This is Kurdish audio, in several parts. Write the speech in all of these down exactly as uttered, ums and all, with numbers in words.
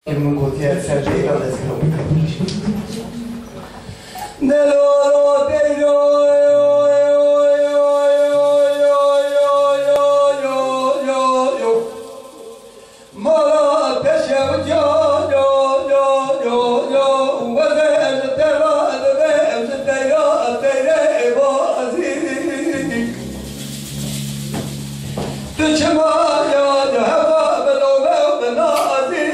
Min gotiye ser beyra destpêk bike. Mala peşew ya, ya, ya, ya, ya, wezir tera dibe, teyra, teyre bazî. Tu çima ya, ya, heva bi lome û bi nazî.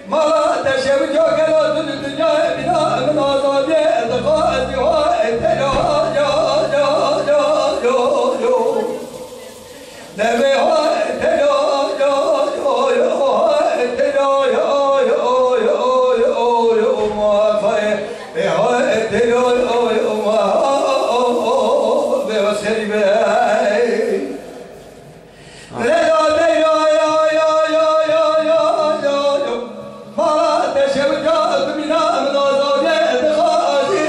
Mala te şev û cagera tu li dinyayê bîna min azadiyê dixwazî, hay teyra, ya, ya, ya, ya, ya. Deve hay teyra, ya, ya, ya, hay teyra, ya, ya, ya, ya, ya, ya, ma, hay, e, hay teyra, ya, ya, ma, ha, ha, ha, ha, ha, be, wes xerîbe. Leyla, Leyla, ya, ya, ya, ya, ya, ya, ya. Mala te şewca bimîna min azadê dixwazî.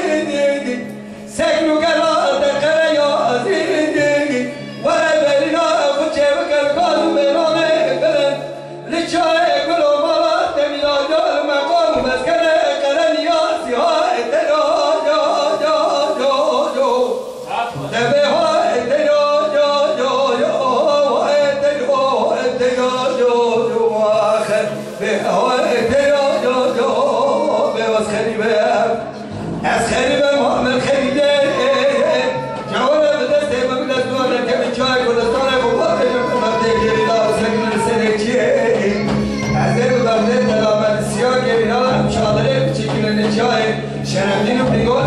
Seknû gela te qere yazî. Were berîna xwe çêbike li gaz û mêranê bilind. Li çayê gul û mala te mîna gel û meqam û meskenê qere niyazî. Hay teyra, ya, ya, ya, ya, ya. Deve hay teyra, ya, ya, ya, hay teyra, hay teyra, ya, ya, axe. Be hay teyra, ya, ya, be wes xerîbe. Ez xerîbe, Muhammed xerîbe. Cawara bi destê me, bi dest duane, kevin çay Kurdistanê, bu bakıcı, bu bakıcı, geri daha bu sevgili senekçi. Ez de bu bakıcı, telamet, siyah geri daha, müşahede, çekilene çay. Şerefdin û Pîngol